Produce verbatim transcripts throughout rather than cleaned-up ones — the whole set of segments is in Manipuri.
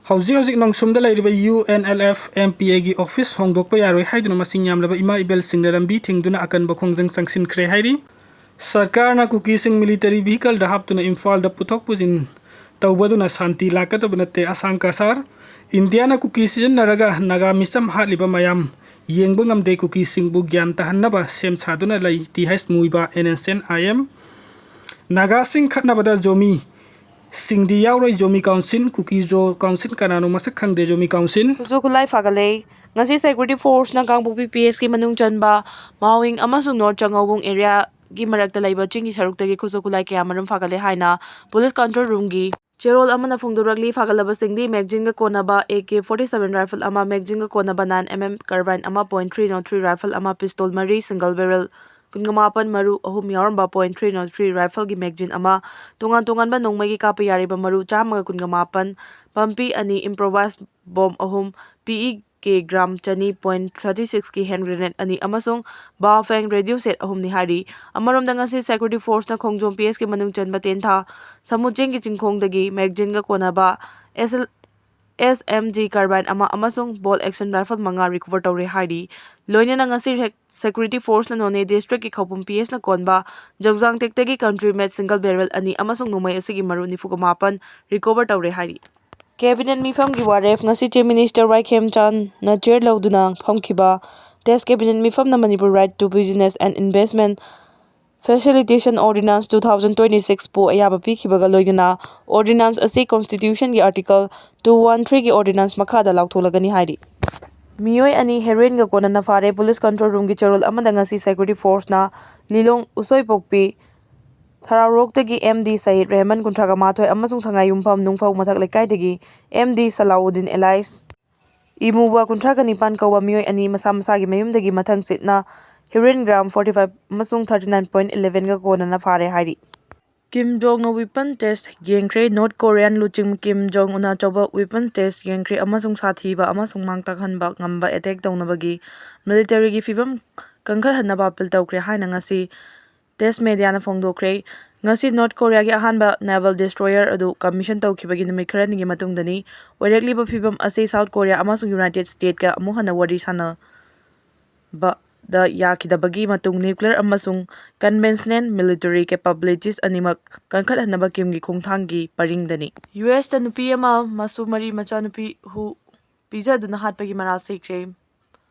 ꯍꯧꯖꯤꯛ ꯍꯧꯖꯤꯛ ꯅꯣꯡꯁꯨꯝꯗ ꯂꯩꯔꯤꯕ U N L F M P ꯑꯦꯒꯤ ꯑꯣꯐꯤꯁ ꯍꯣꯡꯗꯣꯛꯄ ꯌꯥꯔꯣꯏ ꯍꯥꯏꯗꯨꯅ ꯃꯁꯤꯡ ꯌꯥꯝꯂꯕ ꯏꯃꯥ ꯏꯕꯦꯜꯁꯤꯡꯅ ꯂꯝꯕꯤ ꯊꯤꯡꯗꯨꯅ ꯑꯀꯟꯕ ꯈꯣꯡꯖꯪ ꯆꯪꯁꯤꯟꯈ꯭ꯔꯦ ꯍꯥꯏꯔꯤ꯫ ꯁꯔꯀꯥꯔꯅ ꯀꯨꯀꯤꯁꯤꯡ ꯃꯤꯂꯤꯇꯔꯤ ꯚꯤꯍꯤꯀꯜꯗ ꯍꯥꯞꯇꯨꯅ ꯏꯝꯐꯥꯜꯗ ꯄꯨꯊꯣꯛ ꯄꯨꯁꯤꯟ ꯇꯧꯕꯗꯨꯅ ꯁꯥꯟꯇꯤ ꯂꯥꯛꯀꯗꯕ ꯅꯠꯇꯦ, ꯑꯁꯥꯡ ꯀꯁꯥꯔ꯫ ꯏꯟꯗꯤꯌꯥꯅ ꯀꯨꯀꯤ ꯁꯤꯖꯤꯟꯅꯔꯒ ꯅꯥꯒꯥ ꯃꯤꯆꯝ ꯍꯥꯠꯂꯤꯕ ꯃꯌꯥꯝ ꯌꯦꯡꯕ ꯉꯝꯗꯦ, ꯀꯨꯀꯤꯁꯤꯡꯕꯨ ꯒ꯭ꯌꯥꯟ ꯇꯥꯍꯟꯅꯕ ꯁꯦꯝ ꯁꯥꯗꯨꯅ ꯂꯩ꯫ ꯇꯤ ꯍꯩꯆ ꯃꯨꯏꯕꯥ, N S N I M. ꯅꯥꯒꯥꯁꯤꯡ ꯈꯠꯅꯕꯗ ꯖꯣꯃꯤ ꯁꯤꯡꯗꯤ ꯌꯥꯎꯔꯣꯏ꯫ ꯖꯣꯃꯤ ꯀꯥꯎꯟꯁꯤꯜ, ꯀꯨꯀꯤ ꯖꯣ ꯀꯥꯎꯟꯁꯤꯜ ꯀꯅꯥꯅꯣ ꯃꯁꯛ ꯈꯪꯗꯦ꯫ ꯖꯣꯃꯤ ꯀꯥꯎꯟꯁꯤꯜ꯫ ꯈꯨꯠꯁꯨ ꯈꯨꯠꯂꯥꯏ ꯐꯥꯒꯠꯂꯦ꯫ ꯉꯁꯤ ꯁꯦꯀ꯭ꯌꯨꯔꯤꯇꯤ ꯐꯣꯔꯁꯅ ꯀꯥꯡꯄꯣꯛꯄꯤ ꯄꯤ ꯑꯦꯁꯀꯤ ꯃꯅꯨꯡ ꯆꯟꯕ ꯃꯥꯎꯋꯤꯡ ꯑꯃꯁꯨꯡ ꯅꯣꯔꯠ ꯆꯥꯉꯧꯕꯨꯡ ꯑꯦꯔꯤꯌꯥꯒꯤ ꯃꯔꯛꯇ ꯂꯩꯕ ꯆꯤꯡꯒꯤ ꯁꯔꯨꯛꯇꯒꯤ ꯈꯨꯠꯁꯨ ꯈꯨꯠꯂꯥꯏ ꯀꯌꯥ ꯃꯔꯨꯝ ꯐꯥꯒꯠꯂꯦ ꯍꯥꯏꯅ ꯄꯨꯂꯤꯁ ꯀꯟꯇ꯭ꯔꯣꯜ ꯔꯨꯝꯒꯤ ꯆꯦꯔꯣꯜ ꯑꯃꯅ ꯐꯣꯡꯗꯣꯔꯛꯂꯤ꯫ ꯐꯥꯒꯠꯂꯕꯁꯤꯡꯗꯤ ꯃꯦꯒꯖꯤꯟꯒ ꯀꯣꯟꯅꯕ A K forty seven rifle ꯑꯃ, ꯃꯦꯒꯖꯤꯟꯒ ꯀꯣꯟꯅꯕ ꯅꯥꯏꯟ ꯑꯦꯝ ꯑꯦꯝ ꯀꯥꯔꯕꯥꯏꯟ ꯑꯃ, point three nought three rifle ꯑꯃ, ꯄꯤꯁꯇꯣꯜ ꯃꯔꯤ, ꯁꯤꯡꯒꯜ ꯕꯦꯔꯦꯜ ꯀꯨꯟꯒ ꯃꯥꯄꯟ, ꯃꯔꯨ ꯑꯍꯨꯝ ꯌꯥꯎꯔꯝꯕ ꯄꯣꯏꯟ ꯊ꯭ꯔꯤ ꯅꯣꯠ ꯊ꯭ꯔꯤ ꯔꯥꯏꯐꯜꯒꯤ ꯃꯦꯒꯖꯤꯟ ꯑꯃ, ꯇꯣꯉꯥꯟ ꯇꯣꯉꯥꯟꯕ ꯅꯣꯡꯃꯩꯒꯤ ꯀꯥꯞꯄ ꯌꯥꯔꯤꯕ ꯃꯔꯨ ꯆꯥꯝꯃꯒ ꯀꯨꯟꯒ ꯃꯥꯄꯟ, ꯄꯝꯄꯤ ꯑꯅꯤ, ꯏꯝꯄ꯭ꯔꯣꯚꯥꯏꯁ ꯕꯣꯝ ꯑꯍꯨꯝ, ꯄꯤ ꯏ ꯀꯦ ꯒ꯭ꯔꯥꯝ ꯆꯅꯤ ꯄꯣꯏꯟ ꯊꯥꯔꯇꯤ ꯁꯤꯛꯁꯀꯤ ꯍꯦꯟ ꯒ꯭ꯔꯦꯅꯦꯗ ꯑꯅꯤ ꯑꯃꯁꯨꯡ ꯕꯥꯑꯣꯐꯦꯡ ꯔꯦꯗꯤꯑꯣ ꯁꯦꯠ ꯑꯍꯨꯝꯅꯤ ꯍꯥꯏꯔꯤ꯫ ꯑꯃꯔꯣꯝꯗ, ꯉꯁꯤ ꯁꯦꯀ꯭ꯌꯨꯔꯤꯇꯤ ꯐꯣꯔꯁꯅ ꯈꯣꯡꯖꯣꯝ ꯄꯤ ꯑꯦꯁꯀꯤ ꯃꯅꯨꯡ ꯆꯟꯕ ꯇꯦꯟꯊꯥ ꯁꯃꯨꯗ꯭ꯔꯦꯡꯒꯤ ꯆꯤꯡꯈꯣꯡꯗꯒꯤ ꯃꯦꯒꯖꯤꯟꯒ ꯀꯣꯟꯅꯕ ꯑꯦꯁ ꯑꯦꯜ, ꯑꯦꯁ ꯑꯦꯝ ꯖꯤ ꯀꯥꯔꯕꯥꯏꯟ ꯑꯃ ꯑꯃꯁꯨꯡ ꯕꯣꯜ ꯑꯦꯛꯁꯟ ꯔꯥꯏꯐꯜ ꯃꯉꯥ ꯔꯤꯀꯣꯚꯔ ꯇꯧꯔꯦ ꯍꯥꯏꯔꯤ꯫ ꯂꯣꯏꯅꯅ ꯉꯁꯤ ꯁꯦꯀ꯭ꯌꯨꯔꯤꯇꯤ ꯐꯣꯔꯁꯅ ꯅꯣꯅꯦ ꯗꯤꯁꯇ꯭ꯔꯤꯛꯀꯤ ꯈꯧꯄꯨꯝ ꯄꯤ ꯑꯦꯁꯅ ꯀꯣꯟꯕ ꯖꯧꯖꯥꯡ ꯇꯦꯛꯇꯒꯤ ꯀꯟꯇ꯭ꯔꯤ ꯃꯦꯗ ꯁꯤꯡꯒꯜ ꯕꯦꯔꯦꯜ ꯑꯅꯤ ꯑꯃꯁꯨꯡ ꯅꯣꯡꯃꯩ ꯑꯁꯤꯒꯤ ꯃꯔꯨ ꯅꯤꯐꯨꯒ ꯃꯥꯄꯟ ꯔꯤꯀꯣꯚꯔ ꯇꯧꯔꯦ ꯍꯥꯏꯔꯤ꯫ ꯀꯦꯕꯤꯅꯦꯠ ꯃꯤꯐꯝꯒꯤ ꯋꯥꯔꯦꯞ꯫ ꯉꯁꯤ ꯆꯤꯐ ꯃꯤꯅꯤꯁꯇꯔ ꯋꯥꯏ ꯈꯦꯝꯆꯥꯟꯅ ꯆꯤꯌꯔ ꯂꯧꯗꯨꯅ ꯐꯝꯈꯤꯕ ꯇꯦꯁ ꯀꯦꯕꯤꯅꯦꯠ ꯃꯤꯐꯝꯅ Manipur right to business and investment facilitation ordinance two thousand twenty ꯁꯤꯛꯁꯄꯨ ꯑꯌꯥꯕ ꯄꯤꯈꯤꯕꯒ ꯂꯣꯏꯅꯅ ꯑꯣꯔꯗꯤꯅꯥꯟꯁ ꯑꯁꯤ ꯀꯣꯟꯁꯇꯤꯇ꯭ꯌꯨꯁꯟꯒꯤ ꯑꯥꯔꯇꯤꯀꯜ ꯇꯨ ꯋꯥꯟ ꯊ꯭ꯔꯤꯒꯤ ꯑꯣꯔꯗꯤꯅꯥꯟꯁ ꯃꯈꯥꯗ ꯂꯥꯎꯊꯣꯛꯂꯒꯅꯤ ꯍꯥꯏꯔꯤ꯫ ꯃꯤꯑꯣꯏ ꯑꯅꯤ ꯍꯦꯔꯣꯏꯟꯒ ꯀꯣꯟꯅꯅ ꯐꯥꯔꯦ꯫ ꯄꯨꯂꯤꯁ ꯀꯟꯇ꯭ꯔꯣꯜ ꯔꯨꯝꯒꯤ ꯆꯦꯔꯣꯜ ꯑꯃꯗ ꯉꯁꯤ ꯁꯦꯀ꯭ꯌꯨꯔꯤꯇꯤ ꯐꯣꯔꯁꯅ ꯂꯤꯂꯣꯡ ꯎꯁꯣꯏꯄꯣꯛꯄꯤ ꯊꯔꯥꯎꯔꯣꯛꯇꯒꯤ ꯑꯦꯝ ꯗꯤ ꯁꯌꯤꯗ ꯔꯦꯍꯃꯟ, ꯀꯨꯟꯊ꯭ꯔꯥꯒ ꯃꯥꯊꯣꯏ, ꯑꯃꯁꯨꯡ ꯁꯉꯥꯏꯌꯨꯝꯐꯝ ꯅꯨꯡꯐꯧ ꯃꯊꯛ ꯂꯩꯀꯥꯏꯗꯒꯤ ꯑꯦꯝ ꯗꯤ ꯁꯂꯥꯎꯗꯤꯟ ꯑꯦꯂꯥꯏꯁ ꯏꯃꯨꯕ, ꯀꯨꯟꯊ꯭ꯔꯥꯒ ꯅꯤꯄꯥꯟ ꯀꯧꯕ ꯃꯤꯑꯣꯏ ꯑꯅꯤ ꯃꯁꯥ ꯃꯁꯥꯒꯤ ꯃꯌꯨꯝꯗꯒꯤ ꯃꯊꯪ ꯆꯤꯠꯅ ꯍꯦꯔꯣꯏꯟ ꯒ꯭ꯔꯥꯝ ꯐꯣꯔꯇꯤ ꯐꯥꯏꯚ ꯑꯃꯁꯨꯡ ꯊꯥꯔꯇꯤ ꯅꯥꯏꯟ ꯄꯣꯏꯟꯠ ꯏꯂꯦꯚꯦꯟꯒ ꯀꯣꯟꯅꯅ ꯐꯥꯔꯦ ꯍꯥꯏꯔꯤ꯫ ꯀꯤꯝ ꯖꯣꯡꯅ ꯋꯤꯄꯟ ꯇꯦꯁ ꯌꯦꯡꯈ꯭ꯔꯦ꯫ ꯅꯣꯔꯠ ꯀꯣꯔꯤꯌꯥꯟ ꯂꯨꯆꯤꯡ ꯀꯤꯝ ꯖꯣꯡ ꯎꯟꯅ ꯑꯆꯧꯕ ꯋꯤꯄꯟ ꯇꯦꯁ ꯌꯦꯡꯈ꯭ꯔꯦ ꯑꯃꯁꯨꯡ ꯁꯥꯊꯤꯕ ꯑꯃꯁꯨꯡ ꯃꯥꯡ ꯇꯥꯛꯍꯟꯕ ꯉꯝꯕ ꯑꯦꯇꯦꯛ ꯇꯧꯅꯕꯒꯤ ꯃꯤꯂꯤꯇꯔꯤꯒꯤ ꯐꯤꯚꯝ ꯀꯟꯈꯠꯍꯟꯅꯕ ꯑꯄꯤꯜ ꯇꯧꯈ꯭ꯔꯦ ꯍꯥꯏꯅ ꯉꯁꯤ ꯇꯦꯁ ꯃꯦꯗꯤꯌꯥꯅ ꯐꯣꯡꯗꯣꯛꯈ꯭ꯔꯦ꯫ ꯉꯁꯤ ꯅꯣꯔꯠ ꯀꯣꯔꯤꯌꯥꯒꯤ ꯑꯍꯥꯟꯕ ꯅꯦꯚꯦꯜ ꯗꯤꯁꯇ꯭ꯔꯣꯌꯔ ꯑꯗꯨ ꯀꯃꯤꯁꯟ ꯇꯧꯈꯤꯕꯒꯤ ꯅꯨꯃꯤꯠ ꯈꯔꯅꯤꯒꯤ ꯃꯇꯨꯡꯗꯅꯤ꯫ ꯑꯣꯏꯔꯛꯂꯤꯕ ꯐꯤꯕꯝ ꯑꯁꯤ ꯁꯥꯎꯠ ꯀꯣꯔꯤꯌꯥ ꯑꯃꯁꯨꯡ ꯌꯨꯅꯥꯏꯇꯦꯗ ꯁ꯭ꯇꯦꯠꯀ ꯑꯃꯨꯛ ꯍꯟꯅ ꯋꯥꯔꯤ ꯁꯥꯟꯅꯕꯗ ꯌꯥꯈꯤꯗꯕꯒꯤ ꯃꯇꯨꯡ ꯅ꯭ꯌꯨꯀ꯭ꯂꯤꯌꯔ ꯑꯃꯁꯨꯡ ꯀꯟꯚꯦꯟꯁꯅꯦꯜ ꯃꯤꯂꯤꯇꯔꯤ ꯀꯦꯄꯥꯕꯤꯂꯤꯇꯤꯁ ꯑꯅꯤꯃꯛ ꯀꯟꯈꯠꯍꯟꯅꯕ ꯀꯤꯝꯒꯤ ꯈꯣꯡꯊꯥꯡꯒꯤ ꯄꯔꯤꯡꯗꯅꯤ꯫ ꯌꯨ ꯑꯦꯁꯇ ꯅꯨꯄꯤ ꯑꯃ ꯃꯁꯨ ꯃꯔꯤ ꯃꯆꯥꯅꯨꯄꯤ ꯍꯨ ꯄꯤꯖꯗꯨꯅ ꯍꯥꯠꯄꯒꯤ ꯃꯔꯥꯜ ꯁꯤꯈ꯭ꯔꯦ꯫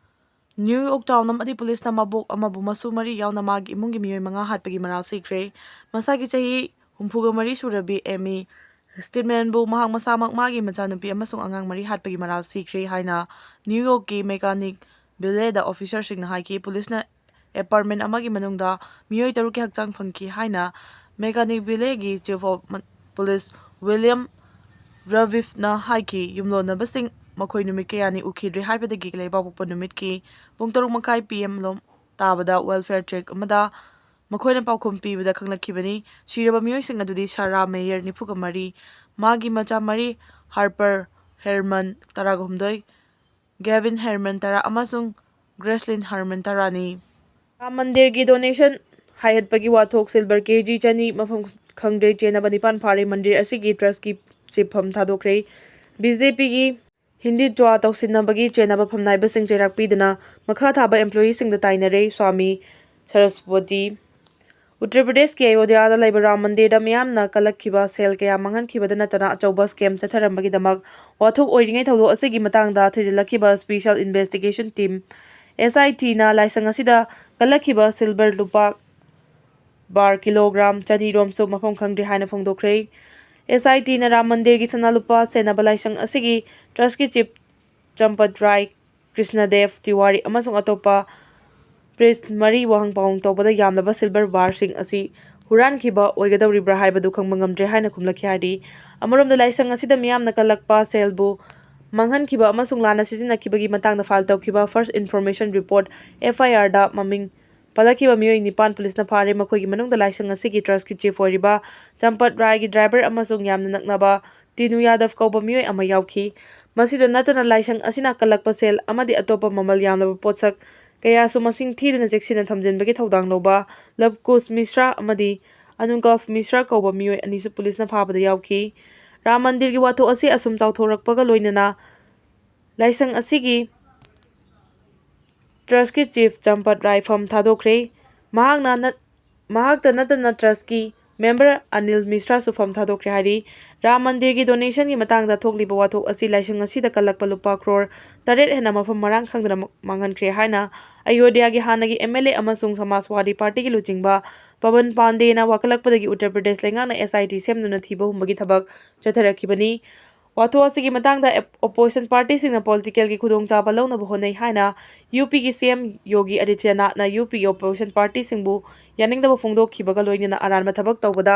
ꯅ꯭ꯌꯨ ꯌꯣꯔꯛ ꯇꯥꯎꯟ ꯑꯃꯗꯤ ꯄꯨꯂꯤꯁꯅ ꯃꯕꯣꯛ ꯑꯃꯕꯨ ꯃꯁꯨ ꯃꯔꯤ ꯌꯥꯎꯅ ꯃꯥꯒꯤ ꯏꯃꯨꯡꯒꯤ ꯃꯤꯑꯣꯏ ꯃꯉꯥ ꯍꯥꯠꯄꯒꯤ ꯃꯔꯥꯜ ꯁꯤꯈ꯭ꯔꯦ꯫ ꯃꯁꯥꯒꯤ ꯆꯍꯤ ꯍꯨꯝꯐꯨꯒ ꯃꯔꯤ ꯁꯨꯔꯕꯤ ꯑꯦꯃꯤ ꯁ꯭ꯇꯤꯗꯃꯦꯟꯕꯨ ꯃꯍꯥꯛ ꯃꯁꯥꯃꯛ, ꯃꯥꯒꯤ ꯃꯆꯥꯅꯨꯄꯤ ꯑꯃꯁꯨꯡ ꯑꯉꯥꯡ ꯃꯔꯤ ꯍꯥꯠꯄꯒꯤ ꯃꯔꯥꯜ ꯁꯤꯈ꯭ꯔꯦ ꯍꯥꯏꯅ ꯅ꯭ꯌꯨ ꯌꯣꯔꯛꯀꯤ ꯃꯦꯀꯥꯅꯤꯛ ꯚꯤꯂꯦꯗ ꯑꯣꯐꯤꯁꯔꯁꯤꯡꯅ ꯍꯥꯏꯈꯤ꯫ ꯄꯨꯂꯤꯁꯅ ꯑꯦꯄꯥꯔꯠꯃꯦꯟ ꯑꯃꯒꯤ ꯃꯅꯨꯡꯗ ꯃꯤꯑꯣꯏ ꯇꯔꯨꯛꯀꯤ ꯍꯛꯆꯥꯡ ꯐꯪꯈꯤ ꯍꯥꯏꯅ ꯃꯦꯀꯥꯅꯤꯛ ꯚꯤꯂꯦꯒꯤ ꯆꯤꯐ ꯑꯣꯐ ꯄꯨꯂꯤꯁ ꯋꯤꯂꯤꯌꯝ ꯔꯕꯤꯐꯅ ꯍꯥꯏꯈꯤ꯫ ꯌꯨꯝꯂꯣꯟꯅꯕꯁꯤꯡ ꯃꯈꯣꯏ ꯅꯨꯃꯤꯠ ꯀꯌꯥꯅꯤ ꯎꯈꯤꯗ꯭ꯔꯦ ꯍꯥꯏꯕꯗꯒꯤ ꯂꯩꯕꯥꯛꯄꯣꯛꯄ ꯅꯨꯃꯤꯠꯀꯤ ꯄꯨꯡ ꯇꯔꯨꯛ ꯃꯈꯥꯏ ꯄꯤ ꯑꯦꯝ ꯂꯣꯝ ꯇꯥꯕꯗ ꯋꯦꯜꯐꯦꯌꯔ ꯆꯦꯛ ꯑꯃꯗ ꯃꯈꯣꯏꯅ ꯄꯥꯎꯈꯨꯝ ꯄꯤꯕꯗ ꯈꯪꯂꯛꯈꯤꯕꯅꯤ꯫ ꯁꯤꯔꯕ ꯃꯤꯑꯣꯏꯁꯤꯡ ꯑꯗꯨꯗꯤ ꯁꯥꯔꯥ ꯃꯦꯌꯔ, ꯅꯤꯐꯨꯒ ꯃꯔꯤ, ꯃꯥꯒꯤ ꯃꯆꯥ ꯃꯔꯤ, ꯍꯥꯔꯄꯔ ꯍꯦꯔꯃꯟ, ꯇꯔꯥꯒ ꯍꯨꯝꯗꯣꯏ, ꯒꯦꯚꯤꯟ ꯍꯦꯔꯃꯟ, ꯇꯔꯥ, ꯑꯃꯁꯨꯡ ꯒ꯭ꯔꯦꯁꯂꯤꯟ ꯍꯦꯔꯃꯟ, ꯇꯔꯥꯅꯤ꯫ ꯔꯥꯝ ꯃꯟꯗꯤꯔꯒꯤ ꯗꯣꯅꯦꯁꯟ ꯍꯥꯏꯍꯠꯄꯒꯤ ꯋꯥꯊꯣꯛ, ꯁꯤꯜꯚꯔ ꯀꯦ ꯖꯤ ꯆꯅꯤ ꯃꯐꯝ ꯈꯪꯗ꯭ꯔꯦ ꯆꯦꯟꯅꯕ ꯅꯤꯄꯥꯟ ꯐꯥꯔꯦ꯫ ꯃꯟꯗꯤꯔ ꯑꯁꯤꯒꯤ ꯇ꯭ꯔꯁꯀꯤ ꯆꯦꯐꯝ ꯊꯥꯗꯣꯛꯈ꯭ꯔꯦ꯫ ꯕꯤ ꯖꯦ ꯄꯤꯒꯤ ꯍꯤꯟꯗꯨꯇ꯭ꯋ ꯇꯧꯁꯤꯟꯅꯕꯒꯤ ꯆꯦꯟꯅꯕ ꯐꯝꯅꯥꯏꯕꯁꯤꯡ ꯆꯩꯔꯥꯛ ꯄꯤꯗꯨꯅ ꯃꯈꯥ ꯊꯥꯕ ꯑꯦꯝꯄ꯭ꯂꯣꯌꯤꯁꯤꯡꯗ ꯇꯥꯏꯅꯔꯦ꯫ ꯁ꯭ꯋꯥꯃꯤ ꯁꯔꯁꯋꯇꯤ꯫ ꯎꯠꯇꯔ ꯄ꯭ꯔꯗꯦꯁꯀꯤ ꯑꯌꯣꯙ꯭ꯌꯥꯗ ꯂꯩꯕ ꯔꯥꯝ ꯃꯟꯗꯤꯔꯗ ꯃꯤꯌꯥꯝꯅ ꯀꯜꯂꯛꯈꯤꯕ ꯁꯦꯜ ꯀꯌꯥ ꯃꯥꯡꯍꯟꯈꯤꯕꯗꯅ ꯅꯠꯇꯅ ꯑꯆꯧꯕ ꯁ꯭ꯀꯦꯝ ꯆꯠꯊꯔꯝꯕꯒꯤꯗꯃꯛ ꯋꯥꯊꯣꯛ ꯑꯣꯏꯔꯤꯉꯩ ꯊꯧꯗꯣꯛ ꯑꯁꯤꯒꯤ ꯃꯇꯥꯡꯗ ꯊꯤꯖꯤꯜꯂꯛꯈꯤꯕ ꯁ꯭ꯄꯦꯁꯤꯌꯦꯜ ꯏꯟꯚꯦꯁꯇꯤꯒꯦꯁꯟ ꯇꯤꯝ, ꯑꯦꯁ ꯑꯥꯏ ꯇꯤꯅ ꯂꯥꯏꯁꯪ ꯑꯁꯤꯗ ꯀꯜꯂꯛꯈꯤꯕ ꯁꯤꯜꯚꯔ ꯂꯨꯄꯥ ꯕꯥꯔ ꯀꯤꯂꯣꯒ꯭ꯔꯥꯝ ꯆꯅꯤ ꯔꯣꯝꯁꯨ ꯃꯐꯝ ꯈꯪꯗ꯭ꯔꯦ ꯍꯥꯏꯅ ꯐꯣꯡꯗꯣꯛꯈ꯭ꯔꯦ꯫ ꯑꯦꯁ ꯑꯥꯏ ꯇꯤꯅ ꯔꯥꯝ ꯃꯟꯗꯤꯔꯒꯤ ꯁꯅꯥ ꯂꯨꯄꯥ ꯁꯦꯟꯅꯕ ꯂꯥꯏꯁꯪ ꯑꯁꯤꯒꯤ ꯇ꯭ꯔꯁꯀꯤ ꯆꯤꯐ ꯆꯝꯄꯠ ꯔꯥꯏ, ꯀ꯭ꯔꯤꯁꯅꯗꯦꯕ ꯇꯤꯋꯥꯔꯤ ꯑꯃꯁꯨꯡ ꯑꯇꯣꯞꯄ ꯄ꯭ꯔꯤꯁ ꯃꯔꯤ ꯋꯥꯍꯪ ꯄꯥꯎꯍꯪ ꯇꯧꯕꯗ ꯌꯥꯝꯂꯕ ꯁꯤꯜꯚꯔ ꯕꯥꯔꯁꯤꯡ ꯑꯁꯤ ꯍꯨꯔꯥꯟꯈꯤꯕ ꯑꯣꯏꯒꯗꯧꯔꯤꯕ꯭ꯔꯥ ꯍꯥꯏꯕꯗꯨ ꯈꯪꯕ ꯉꯝꯗ꯭ꯔꯦ ꯍꯥꯏꯅ ꯈꯨꯝꯂꯛꯈꯤ ꯍꯥꯏꯔꯤ꯫ ꯑꯃꯔꯣꯝꯗ, ꯂꯥꯏꯁꯪ ꯑꯁꯤꯗ ꯃꯤꯌꯥꯝꯅ ꯀꯜꯂꯛꯄ ꯁꯦꯜꯕꯨ ꯃꯥꯡꯍꯟꯈꯤꯕ ꯑꯃꯁꯨꯡ ꯂꯥꯟꯅ ꯁꯤꯖꯤꯟꯅꯈꯤꯕꯒꯤ ꯃꯇꯥꯡꯗ ꯐꯥꯏꯜ ꯇꯧꯈꯤꯕ ꯐꯥꯔꯁ ꯏꯟꯐꯣꯔꯃꯦꯁꯟ ꯔꯤꯄꯣꯔꯠ, ꯑꯦꯐ ꯑꯥꯏ ꯑꯥꯔꯗ ꯃꯃꯤꯡ ꯄꯜꯂꯛꯈꯤꯕ ꯃꯤꯑꯣꯏ ꯅꯤꯄꯥꯟ ꯄꯨꯂꯤꯁꯅ ꯐꯥꯔꯦ꯫ ꯃꯈꯣꯏꯒꯤ ꯃꯅꯨꯡꯗ ꯂꯥꯏꯁꯪ ꯑꯁꯤꯒꯤ ꯇ꯭ꯔꯁꯀꯤ ꯆꯤꯐ ꯑꯣꯏꯔꯤꯕ ꯆꯝꯄꯠ ꯔꯥꯏꯒꯤ ꯗ꯭ꯔꯥꯏꯚꯔ ꯑꯃꯁꯨꯡ ꯌꯥꯝꯅ ꯅꯛꯅꯕ ꯇꯤꯅꯨ ꯌꯥꯗꯕ ꯀꯧꯕ ꯃꯤꯑꯣꯏ ꯑꯃ ꯌꯥꯎꯈꯤ꯫ ꯃꯁꯤꯗ ꯅꯠꯇꯅ, ꯂꯥꯏꯁꯪ ꯑꯁꯤꯅ ꯀꯜꯂꯛꯄ ꯁꯦꯜ ꯑꯃꯗꯤ ꯑꯇꯣꯞꯄ ꯃꯃꯜ ꯌꯥꯝꯂꯕ ꯄꯣꯠꯁꯛ ꯀꯌꯥꯁꯨ ꯃꯁꯤꯡ ꯊꯤꯗꯅ ꯆꯦꯛꯁꯤꯟꯅ ꯊꯝꯖꯤꯟꯕꯒꯤ ꯊꯧꯗꯥꯡ ꯂꯧꯕ ꯂꯕꯀꯨꯁ ꯃꯤꯁ꯭ꯔꯥ ꯑꯃꯗꯤ ꯑꯅꯨꯀꯜꯐ ꯃꯤꯁ꯭ꯔꯥ ꯀꯧꯕ ꯃꯤꯑꯣꯏ ꯑꯅꯤꯁꯨ ꯄꯨꯂꯤꯁꯅ ꯐꯥꯕꯗ ꯌꯥꯎꯈꯤ꯫ ꯔꯥꯝ ꯃꯟꯗꯤꯔꯒꯤ ꯋꯥꯊꯣꯛ ꯑꯁꯤ ꯑꯁꯨꯝ ꯆꯥꯎꯊꯣꯔꯛꯄꯒ ꯂꯣꯏꯅꯅ ꯂꯥꯏꯁꯪ ꯑꯁꯤꯒꯤ ꯇ꯭ꯔꯁꯀꯤ ꯆꯤꯐ ꯆꯝꯄꯠ ꯔꯥꯏ ꯐꯝ ꯊꯥꯗꯣꯛꯈ꯭ꯔꯦ꯫ ꯃꯍꯥꯛꯅ ꯅꯠ-, ꯃꯍꯥꯛꯇ ꯅꯠꯇꯅ ꯇ꯭ꯔꯁꯀꯤ ꯃꯦꯝꯕꯔ ꯑꯅꯤꯜ ꯃꯤꯁ꯭ꯔꯥꯁꯨ ꯐꯝ ꯊꯥꯗꯣꯛꯈ꯭ꯔꯦ ꯍꯥꯏꯔꯤ꯫ ꯔꯥꯝ ꯃꯟꯗꯤꯔꯒꯤ ꯗꯣꯅꯦꯁꯟꯒꯤ ꯃꯇꯥꯡꯗ ꯊꯣꯛꯂꯤꯕ ꯋꯥꯊꯣꯛ ꯑꯁꯤ ꯂꯥꯏꯁꯪ ꯑꯁꯤꯗ ꯀꯜꯂꯛꯄ ꯂꯨꯄꯥ ꯀ꯭ꯔꯣꯔ ꯇꯔꯦꯠ ꯍꯦꯟꯅ ꯃꯐꯝ ꯃꯔꯥꯡ ꯈꯪꯗꯅ ꯃꯥꯡꯍꯟꯈ꯭ꯔꯦ ꯍꯥꯏꯅ ꯑꯌꯣꯙ꯭ꯌꯥꯒꯤ ꯍꯥꯟꯅꯒꯤ ꯑꯦꯝ ꯑꯦꯜ ꯑꯦ ꯑꯃꯁꯨꯡ ꯁꯃꯥꯖꯋꯥꯗꯤ ꯄꯥꯔꯇꯤꯒꯤ ꯂꯨꯆꯤꯡꯕ ꯄꯕꯟ ꯄꯥꯟꯗꯦꯅ ꯋꯥꯀꯠꯂꯛꯄꯗꯒꯤ ꯎꯠꯇꯔ ꯄ꯭ꯔꯗꯦꯁ ꯂꯩꯉꯥꯛꯅ ꯑꯦꯁ ꯑꯥꯏ ꯇꯤ ꯁꯦꯝꯗꯨꯅ ꯊꯤꯕ ꯍꯨꯝꯕꯒꯤ ꯊꯕꯛ ꯆꯠꯊꯔꯛꯈꯤꯕꯅꯤ꯫ ꯋꯥꯊꯣꯛ ꯑꯁꯤꯒꯤ ꯃꯇꯥꯡꯗ ꯑꯦꯞ-, ꯑꯣꯄꯣꯖꯤꯁꯟ ꯄꯥꯔꯇꯤꯁꯤꯡꯅ ꯄꯣꯂꯤꯇꯤꯀꯦꯜꯒꯤ ꯈꯨꯗꯣꯡꯆꯥꯕ ꯂꯧꯅꯕ ꯍꯣꯠꯅꯩ ꯍꯥꯏꯅ ꯌꯨ ꯄꯤꯒꯤ ꯁꯤ ꯑꯦꯝ ꯌꯣꯒꯤ ꯑꯗꯤꯇ꯭ꯌꯅꯥꯊꯅ ꯌꯨ ꯄꯤꯒꯤ ꯑꯣꯄꯣꯖꯤꯁꯟ ꯄꯥꯔꯇꯤꯁꯤꯡꯕꯨ ꯌꯥꯅꯤꯡꯗꯕ ꯐꯣꯡꯗꯣꯛꯈꯤꯕꯒ ꯂꯣꯏꯅꯅ ꯑꯔꯥꯟꯕ ꯊꯕꯛ ꯇꯧꯕꯗ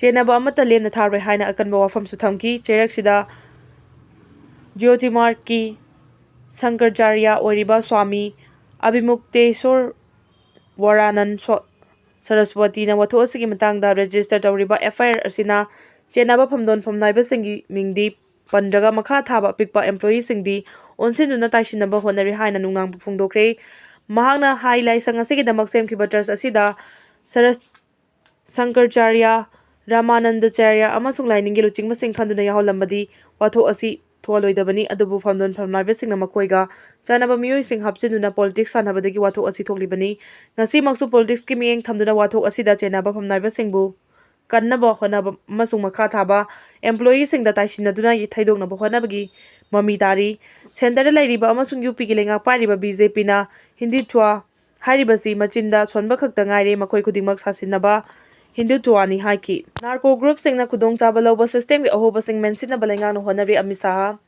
ꯆꯦꯟꯅꯕ ꯑꯃꯠꯇ ꯂꯦꯝꯅ ꯊꯥꯔꯣꯏ ꯍꯥꯏꯅ ꯑꯀꯟꯕ ꯋꯥꯐꯝꯁꯨ ꯊꯝꯈꯤ꯫ ꯆꯩꯔꯛꯁꯤꯗ ꯖꯤꯑꯣꯇꯤꯃꯥꯔꯠꯀꯤ ꯁꯪꯀꯔꯆꯥꯔꯌ ꯑꯣꯏꯔꯤꯕ ꯁ꯭ꯋꯥꯃꯤ ꯑꯕꯤꯃꯨꯛꯇꯦꯁꯣꯔ ꯋꯥꯔꯥꯅꯟ ꯁ꯭ꯋ-, ꯁꯔꯁꯋꯇꯤꯅ ꯋꯥꯊꯣꯛ ꯑꯁꯤꯒꯤ ꯃꯇꯥꯡꯗ ꯔꯦꯖꯤꯁꯇꯔ ꯇꯧꯔꯤꯕ ꯑꯦꯐ ꯑꯥꯏ ꯑꯥꯔ ꯑꯁꯤꯅ ꯆꯦꯟꯅꯕ ꯐꯝꯗꯣꯟ ꯐꯝꯅꯥꯏꯕꯁꯤꯡꯒꯤ ꯃꯤꯡꯗꯤ ꯄꯟꯗ꯭ꯔꯒ ꯃꯈꯥ ꯊꯥꯕ ꯑꯄꯤꯛꯄ ꯑꯦꯝꯄ꯭ꯂꯣꯌꯤꯁꯤꯡꯗꯤ ꯑꯣꯟꯁꯤꯟꯗꯨꯅ ꯇꯥꯏꯁꯤꯟꯅꯕ ꯍꯣꯠꯅꯔꯤ ꯍꯥꯏꯅ ꯅꯨꯡꯅꯥꯡꯕ ꯐꯣꯡꯗꯣꯛꯈ꯭ꯔꯦ꯫ ꯃꯍꯥꯛꯅ ꯍꯥꯏ, ꯂꯥꯏꯁꯪ ꯑꯁꯤꯒꯤꯗꯃꯛ ꯁꯦꯝꯈꯤꯕ ꯇ꯭ꯔꯁ ꯑꯁꯤꯗ ꯁꯔꯁ-, ꯁꯪꯀꯔꯆꯥꯔꯌ, ꯔꯥꯃꯥꯅꯟꯗꯆꯥꯔꯌ ꯑꯃꯁꯨꯡ ꯂꯥꯏꯅꯤꯡꯒꯤ ꯂꯨꯆꯤꯡꯕꯁꯤꯡ ꯈꯟꯗꯨꯅ ꯌꯥꯎꯍꯜꯂꯝꯕꯗꯤ ꯋꯥꯊꯣꯛ ꯑꯁꯤ ꯊꯣꯛꯍꯜꯂꯣꯏꯗꯕꯅꯤ, ꯑꯗꯨꯕꯨ ꯐꯝꯗꯣꯟ ꯐꯝꯅꯥꯏꯕꯁꯤꯡꯅ ꯃꯈꯣꯏꯒ ꯆꯥꯟꯅꯕ ꯃꯤꯑꯣꯏꯁꯤꯡ ꯍꯥꯞꯆꯤꯟꯗꯨꯅ ꯄꯣꯂꯤꯇꯤꯛꯁ ꯁꯥꯟꯅꯕꯗꯒꯤ ꯋꯥꯊꯣꯛ ꯑꯁꯤ ꯊꯣꯛꯂꯤꯕꯅꯤ꯫ ꯉꯁꯤꯃꯛꯁꯨ ꯄꯣꯂꯤꯇꯤꯛꯁꯀꯤ ꯃꯤꯠꯌꯦꯡ ꯊꯝꯗꯨꯅ ꯋꯥꯊꯣꯛ ꯑꯁꯤꯗ ꯆꯦꯟꯅꯕ ꯐꯝꯅꯥꯏꯕꯁꯤꯡꯕꯨ ꯀꯟꯅꯕ ꯍꯣꯠꯅꯕ ꯑꯃꯁꯨꯡ ꯃꯈꯥ ꯊꯥꯕ ꯑꯦꯝꯄ꯭ꯂꯣꯌꯤꯁꯤꯡꯗ ꯇꯥꯏꯁꯤꯟꯅꯗꯨꯅ ꯊꯩꯗꯣꯛꯅꯕ ꯍꯣꯠꯅꯕꯒꯤ ꯃꯃꯤ ꯇꯥꯔꯤ꯫ ꯁꯦꯟꯇꯔꯗ ꯂꯩꯔꯤꯕ ꯑꯃꯁꯨꯡ ꯌꯨ ꯄꯤꯒꯤ ꯂꯩꯉꯥꯛ ꯄꯥꯏꯔꯤꯕ ꯕꯤ ꯖꯦ ꯄꯤꯅ ꯍꯤꯟꯗꯨꯠꯋ ꯍꯥꯏꯔꯤꯕꯁꯤ ꯃꯆꯤꯟꯗ ꯁꯣꯟꯕ ꯈꯛꯇ ꯉꯥꯏꯔꯦ, ꯃꯈꯣꯏ ꯈꯨꯗꯤꯡꯃꯛ ꯁꯥꯁꯤꯟꯅꯕ ꯍꯤꯟꯗꯨꯠꯋꯅꯤ ꯍꯥꯏꯈꯤ꯫ ꯅꯥꯔꯀꯣ ꯒ꯭ꯔꯨꯞꯁꯤꯡꯅ ꯈꯨꯗꯣꯡꯆꯥꯕ ꯂꯧꯕ ꯁꯤꯁꯇꯦꯝꯒꯤ ꯑꯍꯣꯕꯁꯤꯡ ꯃꯦꯟꯁꯤꯟꯅꯕ ꯂꯩꯉꯥꯛꯅ ꯍꯣꯠꯅꯔꯤ, Amit Shah.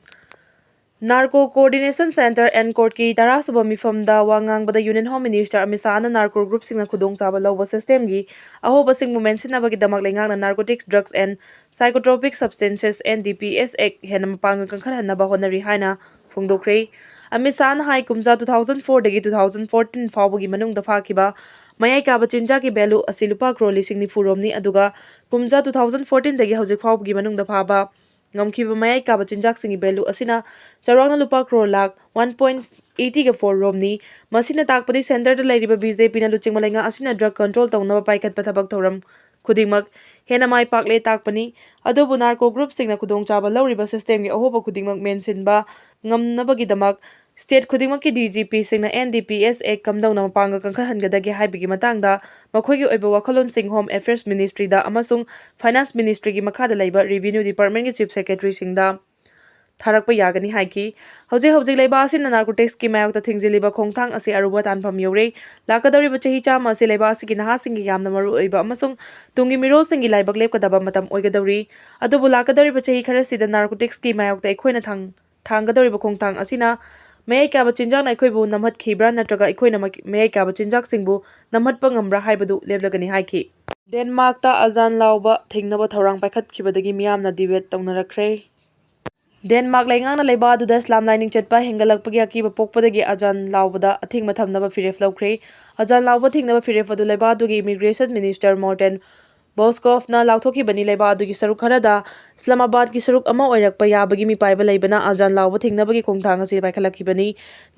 Narco coordination centre, ꯑꯦꯟꯀꯣꯔꯠꯀꯤ ꯇꯔꯥꯁꯨꯕ ꯃꯤꯐꯝꯗ ꯋꯥ ꯉꯥꯡꯕꯗ union home minister Amit ꯁꯥꯍꯅ narco ꯒ꯭ꯔꯨꯞꯁꯤꯡꯅ ꯈꯨꯗꯣꯡꯆꯥꯕ ꯂꯧꯕ ꯁꯤꯁꯇꯦꯝꯒꯤ ꯑꯍꯣꯕꯁꯤꯡꯕꯨ ꯃꯦꯟꯁꯤꯟꯅꯕꯒꯤꯗꯃꯛ ꯂꯩꯉꯥꯛꯅ Narcotics, Drugs and Psychotropic Substances, N D P S Act ꯍꯦꯟꯅ ꯃꯄꯥꯡꯒꯜ ꯀꯟꯈꯠꯍꯟꯅꯕ ꯍꯣꯠꯅꯔꯤ ꯍꯥꯏꯅ ꯐꯣꯡꯗꯣꯛꯈ꯭ꯔꯦ꯫ ꯑꯃꯤꯠ ꯁꯥꯍꯅ ꯍꯥꯏ, ꯀꯨꯝꯖꯥ two thousand four ꯗꯒꯤ two thousand fourteen ꯐꯥꯎꯕꯒꯤ ꯃꯅꯨꯡꯗ ꯐꯥꯈꯤꯕ ꯃꯌꯥꯏ ꯀꯥꯕ ꯆꯤꯟꯖꯥꯛꯀꯤ ꯚꯦꯂꯨ ꯑꯁꯤ ꯂꯨꯄꯥ ꯀ꯭ꯔꯣꯔ ꯂꯤꯁꯤꯡ ꯅꯤꯐꯨ ꯔꯣꯝꯅꯤ, ꯑꯗꯨꯒ ꯀꯨꯝꯖꯥ two thousand fourteen ꯗꯒꯤ ꯍꯧꯖꯤꯛ ꯐꯥꯎꯕꯒꯤ ꯃꯅꯨꯡꯗ ꯐꯥꯕ ꯉꯝꯈꯤꯕ ꯃꯌꯥꯏ ꯀꯥꯕ ꯆꯤꯟꯖꯥꯛꯁꯤꯡꯒꯤ value ꯑꯁꯤꯅ ꯆꯥꯎꯔꯥꯛꯅ ꯂꯨꯄꯥ ꯀ꯭ꯔꯣꯔ ꯂꯥꯈ ꯋꯥꯟ ꯄꯣꯏꯟ ꯑꯩꯠꯇꯤꯒ ꯐꯣꯔ ꯔꯣꯝꯅꯤ꯫ ꯃꯁꯤꯅ ꯇꯥꯛꯄꯗꯤ centreꯗ ꯂꯩꯔꯤꯕ BJPꯅ ꯂꯨꯆꯤꯡꯕ ꯂꯩꯉꯥꯛ ꯑꯁꯤꯅ drug control ꯇꯧꯅꯕ ꯄꯥꯏꯈꯠꯄ ꯊꯕꯛ ꯊꯧꯔꯝ ꯈꯨꯗꯤꯡꯃꯛ ꯍꯦꯟꯅ ꯃꯥꯏ ꯄꯥꯛꯂꯦ ꯇꯥꯛꯄꯅꯤ꯫ ꯑꯗꯨꯕꯨ narco groupꯁꯤꯡꯅ ꯈꯨꯗꯣꯡꯆꯥꯕ ꯂꯧꯔꯤꯕ systemꯒꯤ ꯑꯍꯣꯕ ꯈꯨꯗꯤꯡꯃꯛ ꯃꯦꯟꯁꯤꯟꯕ ꯉꯝꯅꯕꯒꯤꯗꯃꯛ state ꯈꯨꯗꯤꯡꯃꯛꯀꯤ DGPꯁꯤꯡꯅ NDPS Act ꯀꯝꯗꯧꯅ ꯃꯄꯥꯡꯒꯜ ꯀꯟꯈꯠꯍꯟꯒꯗꯒꯦ ꯍꯥꯏꯕꯒꯤ ꯃꯇꯥꯡꯗ ꯃꯈꯣꯏꯒꯤ ꯑꯣꯏꯕ ꯋꯥꯈꯜꯂꯣꯟꯁꯤꯡ Home Affairs Ministryꯗ ꯑꯃꯁꯨꯡ Finance Ministryꯒꯤ ꯃꯈꯥꯗ ꯂꯩꯕ Revenue Departmentꯀꯤ Chief Secretaryꯁꯤꯡꯗ ꯊꯥꯔꯛꯄ ꯌꯥꯒꯅꯤ ꯍꯥꯏꯈꯤ꯫ ꯍꯧꯖꯤꯛ ꯍꯧꯖꯤꯛ ꯂꯩꯕꯥꯛ ꯑꯁꯤꯅ narcoticsꯀꯤ ꯃꯥꯌꯣꯛꯇ ꯊꯤꯡꯖꯤꯜꯂꯤꯕ ꯈꯣꯡꯊꯥꯡ ꯑꯁꯤ ꯑꯔꯨꯕ ꯇꯥꯟꯐꯝ ꯌꯧꯔꯦ꯫ ꯂꯥꯛꯀꯗꯧꯔꯤꯕ ꯆꯍꯤ ꯆꯥꯝꯃ ꯑꯁꯤ ꯂꯩꯕꯥꯛ ꯑꯁꯤꯒꯤ ꯅꯍꯥꯁꯤꯡꯒꯤ ꯌꯥꯝꯅ ꯃꯔꯨꯑꯣꯏꯕ ꯑꯃꯁꯨꯡ ꯇꯨꯡꯒꯤ ꯃꯤꯔꯣꯜꯁꯤꯡꯒꯤ ꯂꯥꯏꯕꯛ ꯂꯦꯞꯀꯗꯕ ꯃꯇꯝ ꯑꯣꯏꯒꯗꯧꯔꯤ꯫ ꯑꯗꯨꯕꯨ ꯂꯥꯛꯀꯗꯧꯔꯤꯕ ꯆꯍꯤ ꯈꯔꯁꯤꯗ narcoticsꯀꯤ ꯃꯥꯌꯣꯛꯇ ꯑꯩꯈꯣꯏꯅ ꯊꯥꯡ-, ꯊꯥꯡꯒꯗꯧꯔꯤꯕ ꯈꯣꯡꯊꯥꯡ ꯑꯁꯤꯅ ꯃꯌꯥꯏ ꯀꯥꯕ ꯆꯤꯟꯖꯥꯛꯅ ꯑꯩꯈꯣꯏꯕꯨ ꯅꯝꯍꯠꯈꯤꯕ꯭ꯔꯥ ꯅꯠꯇ꯭ꯔꯒ ꯑꯩꯈꯣꯏꯅ ꯃ-, ꯃꯌꯥꯏ ꯀꯥꯕ ꯆꯤꯟꯖꯥꯛꯁꯤꯡꯕꯨ ꯅꯝꯍꯠꯄ ꯉꯝꯕ꯭ꯔꯥ ꯍꯥꯏꯕꯗꯨ ꯂꯦꯞꯂꯒꯅꯤ ꯍꯥꯏꯈꯤ꯫ ꯗꯦꯟꯃꯥꯔꯛꯇ ꯑꯖꯥꯟ ꯂꯥꯎꯕ ꯊꯤꯡꯅꯕ ꯊꯧꯔꯥꯡ ꯄꯥꯏꯈꯠꯈꯤꯕꯗꯒꯤ ꯃꯤꯌꯥꯝꯅ debate ꯇꯧꯅꯔꯛꯈ꯭ꯔꯦ꯫ ꯗꯦꯟꯃꯥꯔꯛ ꯂꯩꯉꯥꯛꯅ ꯂꯩꯕꯥꯛ ꯑꯗꯨꯗ ꯏꯁꯂꯥꯝ ꯂꯥꯏꯅꯤꯡ ꯆꯠꯄ ꯍꯦꯟꯒꯠꯂꯛꯄꯒꯤ ꯑꯀꯤꯕ ꯄꯣꯛꯄꯗꯒꯤ ꯑꯖꯥꯟ ꯂꯥꯎꯕꯗ ꯑꯊꯤꯡꯕ ꯊꯝꯅꯕ ꯐꯤꯔꯦꯞ ꯂꯧꯈ꯭ꯔꯦ꯫ ꯑꯖꯥꯟ ꯂꯥꯎꯕ ꯊꯤꯡꯅꯕ ꯐꯤꯔꯦꯞ ꯑꯗꯨ ꯂꯩꯕꯥꯛ ꯑꯗꯨꯒꯤ Immigration Minister Morten Boskovꯅ ꯂꯥꯎꯊꯣꯛꯈꯤꯕꯅꯤ꯫ ꯂꯩꯕꯥꯛ ꯑꯗꯨꯒꯤ ꯁꯔꯨꯛ ꯈꯔꯗ ꯏꯁꯂꯥꯃꯥꯕꯥꯗꯀꯤ ꯁꯔꯨꯛ ꯑꯃ ꯑꯣꯏꯔꯛꯄ ꯌꯥꯕꯒꯤ ꯃꯤꯄꯥꯏꯕ ꯂꯩꯕꯅ ꯑꯖꯥꯟ ꯂꯥꯎꯕ ꯊꯤꯡꯅꯕꯒꯤ ꯈꯣꯡꯊꯥꯡ ꯑꯁꯤ ꯄꯥꯏꯈꯠꯂꯛꯈꯤꯕꯅꯤ꯫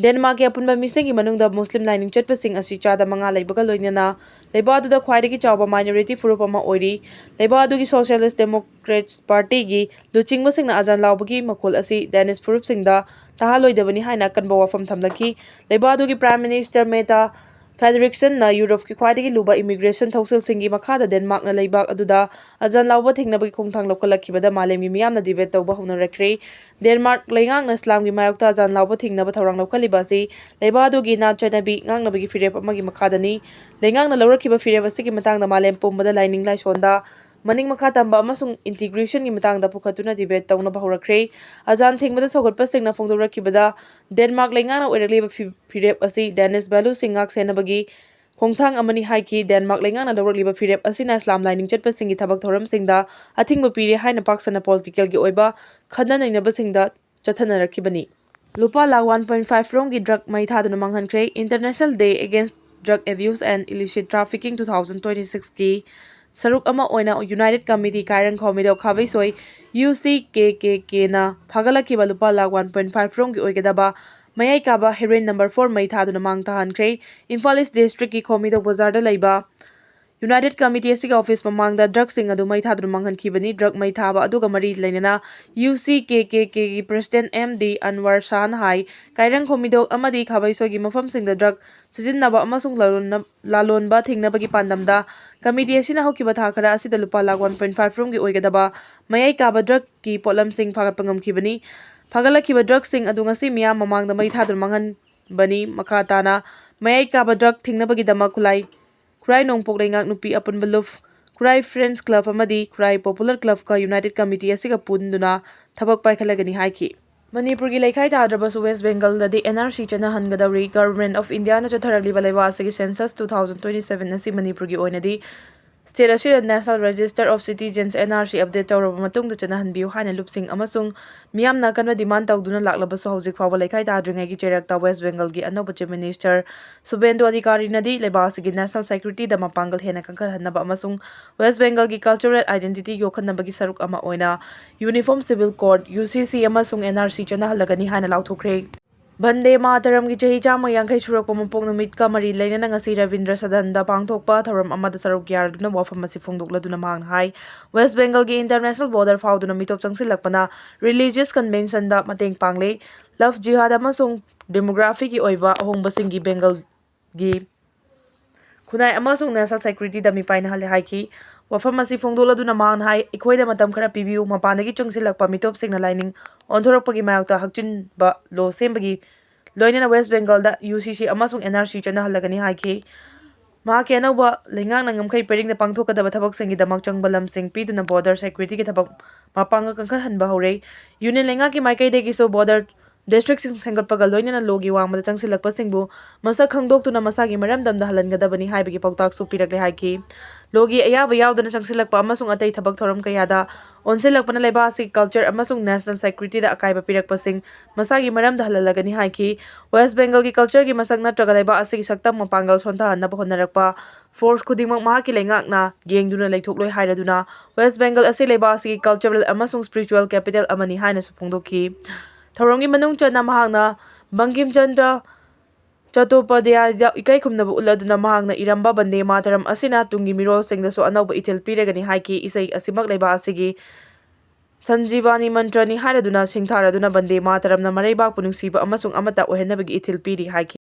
ꯗꯦꯟꯃꯥꯔꯛꯀꯤ ꯑꯄꯨꯟꯕ ꯃꯤꯁꯤꯡꯒꯤ ꯃꯅꯨꯡꯗ ꯃꯨꯁꯂꯤꯝ ꯂꯥꯏꯅꯤꯡ ꯆꯠꯄꯁꯤꯡ ꯑꯁꯤ ꯆꯥꯗ ꯃꯉꯥ ꯂꯩꯕꯒ ꯂꯣꯏꯅꯅ ꯂꯩꯕꯥꯛ ꯑꯗꯨꯗ ꯈ꯭ꯋꯥꯏꯗꯒꯤ ꯆꯥꯎꯕ minority ꯐꯨꯔꯨꯞ ꯑꯃ ꯑꯣꯏꯔꯤ꯫ ꯂꯩꯕꯥꯛ ꯑꯗꯨꯒꯤ Socialist Democrats Partyꯒꯤ ꯂꯨꯆꯤꯡꯕꯁꯤꯡꯅ ꯑꯖꯥꯟ ꯂꯥꯎꯕꯒꯤ ꯃꯈꯣꯜ ꯑꯁꯤ Danish ꯐꯨꯔꯨꯞꯁꯤꯡꯗ ꯇꯥꯍꯜꯂꯣꯏꯗꯕꯅꯤ ꯍꯥꯏꯅ ꯑꯀꯟꯕ ꯋꯥꯐꯝ ꯊꯝꯂꯛꯈꯤ꯫ ꯂꯩꯕꯥꯛ ꯑꯗꯨꯒꯤ Prime Minister Mette Fredriksenꯅ ꯌꯨꯔꯣꯞꯀꯤ ꯈ꯭ꯋꯥꯏꯗꯒꯤ ꯂꯨꯕ immigration ꯊꯧꯁꯤꯜꯁꯤꯡꯒꯤ ꯃꯈꯥꯗ ꯗꯦꯟꯃꯥꯔꯛꯅ ꯂꯩꯕꯥꯛ ꯑꯗꯨꯗ ꯑꯖꯥꯟ ꯂꯥꯎꯕ ꯊꯤꯡꯅꯕꯒꯤ ꯈꯣꯡꯊꯥꯡ ꯂꯧꯈꯠꯂꯛꯈꯤꯕꯗ ꯃꯥꯂꯦꯝꯒꯤ ꯃꯤꯌꯥꯝꯅ debate ꯇꯧꯕ ꯍꯧꯅꯔꯛꯈ꯭ꯔꯦ꯫ ꯗꯦꯟꯃꯥꯔꯛ ꯂꯩꯉꯥꯛꯅ ꯏꯁꯂꯥꯝꯒꯤ ꯃꯥꯌꯣꯛꯇ ꯑꯖꯥꯟ ꯂꯥꯎꯕ ꯊꯤꯡꯅꯕ ꯊꯧꯔꯥꯡ ꯂꯧꯈꯠꯂꯤꯕ ꯑꯁꯤ ꯂꯩꯕꯥꯛ ꯑꯗꯨꯒꯤ ꯅꯥꯠ ꯆꯠꯅꯕꯤ ꯉꯥꯛꯅꯕꯒꯤ ꯐꯤꯔꯦꯞ ꯑꯃꯒꯤ ꯃꯈꯥꯗꯅꯤ꯫ ꯂꯩꯉꯥꯛꯅ ꯂꯧꯔꯛꯈꯤꯕ ꯐꯤꯔꯦꯞ ꯑꯁꯤꯒꯤ ꯃꯇꯥꯡꯗ ꯃꯥꯂꯦꯝ ꯄꯨꯝꯕꯗ ꯂꯥꯏꯅꯤꯡ ꯂꯥꯏꯁꯣꯟꯗ ꯃꯅꯤꯡ ꯃꯈꯥ ꯇꯝꯕ ꯑꯃꯁꯨꯡ integrationꯒꯤ ꯃꯇꯥꯡꯗ ꯄꯨꯈꯠꯇꯨꯅ debate ꯇꯧꯅꯕ ꯍꯧꯔꯛꯈ꯭ꯔꯦ꯫ ꯑꯖꯥꯟ ꯊꯤꯡꯕꯗ ꯁꯧꯒꯠꯄꯁꯤꯡꯅ ꯐꯣꯡꯗꯣꯔꯛꯈꯤꯕꯗ ꯗꯦꯟꯃꯥꯔꯛ ꯂꯩꯉꯥꯛꯅ ꯑꯣꯏꯔꯛꯂꯤꯕ ꯐꯤ-, ꯐꯤꯔꯦꯞ ꯑꯁꯤ Danish valueꯁꯤꯡ ꯉꯥꯛ ꯁꯦꯟꯅꯕꯒꯤ ꯈꯣꯡꯊꯥꯡ ꯑꯃꯅꯤ ꯍꯥꯏꯈꯤ꯫ ꯗꯦꯟꯃꯥꯔꯛ ꯂꯩꯉꯥꯛꯅ ꯂꯧꯔꯛꯂꯤꯕ ꯐꯤꯔꯦꯞ ꯑꯁꯤꯅ ꯏꯁꯂꯥꯝ ꯂꯥꯏꯅꯤꯡ ꯆꯠꯄꯁꯤꯡꯒꯤ ꯊꯕꯛ ꯊꯧꯔꯝꯁꯤꯡꯗ ꯑꯊꯤꯡꯕ ꯄꯤꯔꯦ ꯍꯥꯏꯅ ꯄꯥꯛ ꯁꯟꯅ politicalꯒꯤ ꯑꯣꯏꯕ ꯈꯟꯅ ꯅꯩꯅꯕꯁꯤꯡꯗ ꯆꯠꯊꯅꯔꯛꯈꯤꯕꯅꯤ꯫ ꯂꯨꯄꯥ ꯂꯥꯈ one point five ꯔꯣꯝꯒꯤ drug ꯃꯩ ꯊꯥꯗꯨꯅ ꯃꯥꯡꯍꯟꯈ꯭ꯔꯦ꯫ International Day Against Drug Abuse and Illicit Trafficking two thousand twenty sixꯀꯤ ꯁꯔꯨꯛ ꯑꯃ ꯑꯣꯏꯅ United Committee ꯀꯥꯏꯔꯪ ꯈꯧꯃꯤꯗꯣꯛ ꯈꯥꯕꯩꯁꯣꯏ UCKKKꯅ ꯐꯥꯒꯠꯂꯛꯈꯤꯕ ꯂꯨꯄꯥ ꯂꯥꯈ one point five ꯔꯣꯝꯒꯤ ꯑꯣꯏꯒꯗꯕ ꯃꯌꯥꯏ ꯀꯥꯕ heroin number four ꯃꯩ ꯊꯥꯗꯨꯅ ꯃꯥꯡ ꯊꯥꯍꯟꯈ꯭ꯔꯦ꯫ ꯏꯝꯐꯥꯜ East Districtꯀꯤ ꯈꯧꯃꯤꯗꯣꯛ ꯕꯖꯥꯔꯗ ꯂꯩꯕ United Committee ꯑꯁꯤꯒꯤ office ꯃꯃꯥꯡꯗ drugꯁꯤꯡ ꯑꯗꯨ ꯃꯩ ꯊꯥꯗꯨꯅ ꯃꯥꯡꯍꯟꯈꯤꯕꯅꯤ꯫ Drug ꯃꯩ ꯊꯥꯕ ꯑꯗꯨꯒ ꯃꯔꯤ ꯂꯩꯅꯅ UCKKKꯒꯤ President M D Anwar Shahꯅ ꯍꯥꯏ, ꯀꯥꯏꯔꯪ ꯈꯧꯃꯤꯗꯣꯛ ꯑꯃꯗꯤ ꯈꯥꯕꯩꯁꯣꯏꯒꯤ ꯃꯐꯝꯁꯤꯡꯗ drug ꯁꯤꯖꯤꯟꯅꯕ ꯑꯃꯁꯨꯡ ꯂꯂꯣꯟꯅ-, ꯂꯂꯣꯟꯕ ꯊꯤꯡꯅꯕꯒꯤ ꯄꯥꯟꯗꯝꯗ committee ꯑꯁꯤꯅ ꯍꯧꯈꯤꯕ ꯊꯥ ꯈꯔ ꯑꯁꯤꯗ ꯂꯨꯄꯥ ꯂꯥꯈ one point five ꯔꯣꯝꯒꯤ ꯑꯣꯏꯒꯗꯕ ꯃꯌꯥꯏ ꯀꯥꯕ drugꯀꯤ ꯄꯣꯠꯂꯝꯁꯤꯡ ꯐꯥꯒꯠꯄ ꯉꯝꯈꯤꯕꯅꯤ꯫ ꯐꯥꯒꯠꯂꯛꯈꯤꯕ drugꯁꯤꯡ ꯑꯗꯨ ꯉꯁꯤ ꯃꯤꯌꯥꯝ ꯃꯃꯥꯡꯗ ꯃꯩ ꯊꯥꯗꯨꯅ ꯃꯥꯡꯍꯟꯕꯅꯤ꯫ ꯃꯈꯥ ꯇꯥꯅ ꯃꯌꯥꯏ ꯀꯥꯕ drug ꯊꯤꯡꯅꯕꯒꯤꯗꯃꯛ ꯈꯨꯂꯥꯏ ꯈꯨꯔꯥꯏ ꯅꯣꯡꯄꯣꯛ ꯂꯩꯉꯥꯛ ꯅꯨꯄꯤ ꯑꯄꯨꯟꯕ ꯂꯨꯞ, ꯈꯨꯔꯥꯏ Friends Club ꯑꯃꯗꯤ ꯈꯨꯔꯥꯏ Popular Clubꯀ United Committee ꯑꯁꯤꯒ ꯄꯨꯟꯗꯨꯅ ꯊꯕꯛ ꯄꯥꯏꯈꯠꯂꯒꯅꯤ ꯍꯥꯏꯈꯤ꯫ ꯃꯅꯤꯄꯨꯔꯒꯤ ꯂꯩꯈꯥꯏ ꯇꯥꯗ꯭ꯔꯕꯁꯨ West Bengalꯗꯗꯤ NRC ꯆꯠꯅꯍꯟꯒꯗꯧꯔꯤ꯫ Government of Indiaꯅ ꯆꯠꯊꯔꯛꯂꯤꯕ ꯂꯩꯕꯥꯛ ꯑꯁꯤꯒꯤ census two thousand twenty seven ꯑꯁꯤ ꯃꯅꯤꯄꯨꯔꯒꯤ ꯑꯣꯏꯅꯗꯤ state ꯑꯁꯤꯗ National Register of Citizens, NRC, update ꯇꯧꯔꯕ ꯃꯇꯨꯡꯗ ꯆꯠꯅꯍꯟꯕꯤꯌꯨ ꯍꯥꯏꯅ ꯂꯨꯞꯁꯤꯡ ꯑꯃꯁꯨꯡ ꯃꯤꯌꯥꯝꯅ ꯑꯀꯟꯕ demand ꯇꯧꯗꯨꯅ ꯂꯥꯛꯂꯕꯁꯨ, ꯍꯧꯖꯤꯛ ꯐꯥꯎꯕ ꯂꯩꯈꯥꯏ ꯇꯥꯗ꯭ꯔꯤꯉꯩꯒꯤ ꯆꯩꯔꯛꯇ West Bengalꯒꯤ ꯑꯅꯧꯕ Chief Minister ꯁꯨꯕꯦꯟꯗꯨ ꯑꯙꯤꯀꯥꯔꯤꯅꯗꯤ ꯂꯩꯕꯥꯛ ꯑꯁꯤꯒꯤ national securityꯗ ꯃꯄꯥꯡꯒꯜ ꯍꯦꯟꯅ ꯀꯟꯈꯠꯍꯟꯅꯕ ꯑꯃꯁꯨꯡ West Bengalꯒꯤ cultural identity ꯌꯣꯛꯈꯠꯅꯕꯒꯤ ꯁꯔꯨꯛ ꯑꯃ ꯑꯣꯏꯅ Uniform Civil Code, UCC, ꯑꯃꯁꯨꯡ NRC ꯆꯠꯅꯍꯜꯂꯒꯅꯤ ꯍꯥꯏꯅ ꯂꯥꯎꯊꯣꯛꯈ꯭ꯔꯦ꯫ ꯚꯟꯗꯦ ꯃꯥꯇꯔꯝꯒꯤ ꯆꯍꯤ ꯆꯥꯝꯃ ꯌꯥꯡꯈꯩ ꯁꯨꯔꯛꯄ ꯃꯄꯣꯛ ꯅꯨꯃꯤꯠꯀ ꯃꯔꯤ ꯂꯩꯅꯅ ꯉꯁꯤ ꯔꯕꯤꯟꯗ꯭ꯔ ꯁꯗꯟꯗ ꯄꯥꯡꯊꯣꯛꯄ ꯊꯧꯔꯝ ꯑꯃꯗ ꯁꯔꯨꯛ ꯌꯥꯗꯨꯅ ꯋꯥꯐꯝ ꯑꯁꯤ ꯐꯣꯡꯗꯣꯛꯂꯗꯨꯅ ꯃꯍꯥꯛꯅ ꯍꯥꯏ, West Bengalꯒꯤ international border ꯐꯥꯎꯗꯨꯅ ꯃꯤꯇꯣꯞ ꯆꯪꯁꯤꯜꯂꯛꯄꯅ religious conventionꯗ ꯃꯇꯦꯡ ꯄꯥꯡꯂꯦ꯫ Love Jihad ꯑꯃꯁꯨꯡ demographyꯒꯤ ꯑꯣꯏꯕ ꯑꯍꯣꯡꯕꯁꯤꯡꯒꯤ Bengalꯒꯤ ꯈꯨꯟꯅꯥꯏ ꯑꯃꯁꯨꯡ national securityꯗ ꯃꯤꯄꯥꯏꯅꯍꯜꯂꯦ ꯍꯥꯏꯈꯤ꯫ ꯋꯥꯐꯝ ꯑꯁꯤ ꯐꯣꯡꯗꯣꯛꯂꯗꯨꯅ ꯃꯍꯥꯛꯅ ꯍꯥꯏ, ꯑꯩꯈꯣꯏꯗ ꯃꯇꯝ ꯈꯔ ꯄꯤꯕꯤꯌꯨ, ꯃꯄꯥꯟꯗꯒꯤ ꯆꯪꯁꯤꯜꯂꯛꯄ ꯃꯤꯇꯣꯞꯁꯤꯡꯅ ꯂꯥꯏꯅꯤꯡ ꯑꯣꯟꯊꯣꯔꯛꯄꯒꯤ ꯃꯥꯌꯣꯛꯇ ꯍꯛꯆꯤꯟꯕ law ꯁꯦꯝꯕꯒꯤ ꯂꯣꯏꯅꯅ West Bengalꯗ UCC ꯑꯃꯁꯨꯡ NRC ꯆꯠꯅꯍꯜꯂꯒꯅꯤ ꯍꯥꯏꯈꯤ꯫ ꯃꯍꯥꯛꯀꯤ ꯑꯅꯧꯕ ꯂꯩꯉꯥꯛꯅ ꯉꯝꯈꯩ ꯄꯔꯤꯡꯗ ꯄꯥꯡꯊꯣꯛꯀꯗꯕ ꯊꯕꯛꯁꯤꯡꯒꯤꯗꯃꯛ ꯆꯪꯕ ꯂꯝꯁꯤꯡ ꯄꯤꯗꯨꯅ border securityꯒꯤ ꯊꯕꯛ ꯃꯄꯥꯡꯒꯜ ꯀꯟꯈꯠꯍꯟꯕ ꯍꯧꯔꯦ꯫ Union ꯂꯩꯉꯥꯛꯀꯤ ꯃꯥꯏꯀꯩꯗꯒꯤꯁꯨ border ꯗꯤꯁꯇ꯭ꯔꯤꯛꯁꯤꯡ ꯁꯦꯝꯒꯠꯄꯒ ꯂꯣꯏꯅꯅ ꯂꯣꯒꯤ ꯋꯥꯡꯃꯗ ꯆꯪꯁꯤꯜꯂꯛꯄꯁꯤꯡꯕꯨ ꯃꯁꯛ ꯈꯪꯗꯣꯛꯇꯨꯅ ꯃꯁꯥꯒꯤ ꯃꯔꯝꯗꯝꯗ ꯍꯜꯍꯟꯒꯗꯕꯅꯤ ꯍꯥꯏꯕꯒꯤ ꯄꯥꯎꯇꯥꯛꯁꯨ ꯄꯤꯔꯛꯂꯦ ꯍꯥꯏꯈꯤ꯫ ꯂꯣꯒꯤ ꯑꯌꯥꯕ ꯌꯥꯎꯗꯅ ꯆꯪꯁꯤꯜꯂꯛꯄ ꯑꯃꯁꯨꯡ ꯑꯇꯩ ꯊꯕꯛ ꯊꯧꯔꯝ ꯀꯌꯥꯗ ꯑꯣꯟꯁꯤꯜꯂꯛꯄꯅ ꯂꯩꯕꯥꯛ ꯑꯁꯤꯒꯤ ꯀꯜꯆꯔ ꯑꯃꯁꯨꯡ ꯅꯦꯁꯅꯦꯜ ꯁꯦꯀ꯭ꯌꯨꯔꯤꯇꯤꯗ ꯑꯀꯥꯏꯕ ꯄꯤꯔꯛꯄꯁꯤꯡ ꯃꯁꯥꯒꯤ ꯃꯔꯝꯗ ꯍꯜꯍꯜꯂꯒꯅꯤ ꯍꯥꯏꯈꯤ꯫ ꯋꯦꯁ ꯕꯦꯡꯒꯜꯒꯤ ꯀꯜꯆꯔꯒꯤ ꯃꯁꯛ ꯅꯠꯇ꯭ꯔꯒ ꯂꯩꯕꯥꯛ ꯑꯁꯤꯒꯤ ꯁꯛꯇꯝ ꯃꯄꯥꯡꯒꯜ ꯁꯣꯟꯊꯍꯟꯅꯕ ꯍꯣꯠꯅꯔꯛꯄ ꯐꯣꯔꯁ ꯈꯨꯗꯤꯡꯃꯛ ꯃꯍꯥꯛꯀꯤ ꯂꯩꯉꯥꯛꯅ ꯌꯦꯡꯗꯨꯅ ꯂꯩꯊꯣꯛꯂꯣꯏ ꯍꯥꯏꯔꯗꯨꯅ ꯋꯦꯁ ꯕꯦꯡꯒꯜ ꯑꯁꯤ ꯂꯩꯕꯥꯛ ꯑꯁꯤꯒꯤ ꯀꯜꯆꯔꯦꯜ ꯑꯃꯁꯨꯡ ꯁ꯭ꯄꯤꯔꯤꯆꯨꯋꯦꯜ ꯀꯦꯄꯤꯇꯦꯜ ꯑꯃꯅꯤ ꯍꯥꯏꯅꯁꯨ ꯐꯣꯡꯗꯣꯛꯈꯤ꯫ ꯊꯧꯔꯝꯒꯤ ꯃꯅꯨꯡ ꯆꯟꯅ ꯃꯍꯥꯛꯅ ꯕꯪꯀꯤꯝ ꯆꯟꯗ꯭ꯔ ꯆꯇꯣꯄꯥꯙ꯭ꯌꯥꯌꯗ ꯏꯀꯥꯏ ꯈꯨꯝꯅꯕ ꯎꯠꯂꯗꯨꯅ ꯃꯍꯥꯛꯅ ꯏꯔꯝꯕ ꯕꯟꯗꯦ ꯃꯥꯇꯔꯝ ꯑꯁꯤꯅ ꯇꯨꯡꯒꯤ ꯃꯤꯔꯣꯜꯁꯤꯡꯗꯁꯨ ꯑꯅꯧꯕ ꯏꯊꯤꯜ ꯄꯤꯔꯒꯅꯤ ꯍꯥꯏꯈꯤ꯫ ꯏꯁꯩ ꯑꯁꯤꯃꯛ ꯂꯩꯕꯥꯛ ꯑꯁꯤꯒꯤ ꯁꯟꯖꯤꯕꯥꯅꯤ ꯃꯟꯇ꯭ꯔꯅꯤ ꯍꯥꯏꯔꯗꯨꯅ ꯁꯤꯡꯊꯥꯔꯗꯨꯅ ꯕꯟꯗꯦ ꯃꯥꯇꯔꯝꯅ ꯃꯔꯩꯕꯥꯛꯄꯨ ꯅꯨꯡꯁꯤꯕ ꯑꯃꯁꯨꯡ ꯑꯃꯠꯇ ꯑꯣꯏꯍꯟꯅꯕꯒꯤ ꯏꯊꯤꯜ ꯄꯤꯔꯤ ꯍꯥꯏꯈꯤ꯫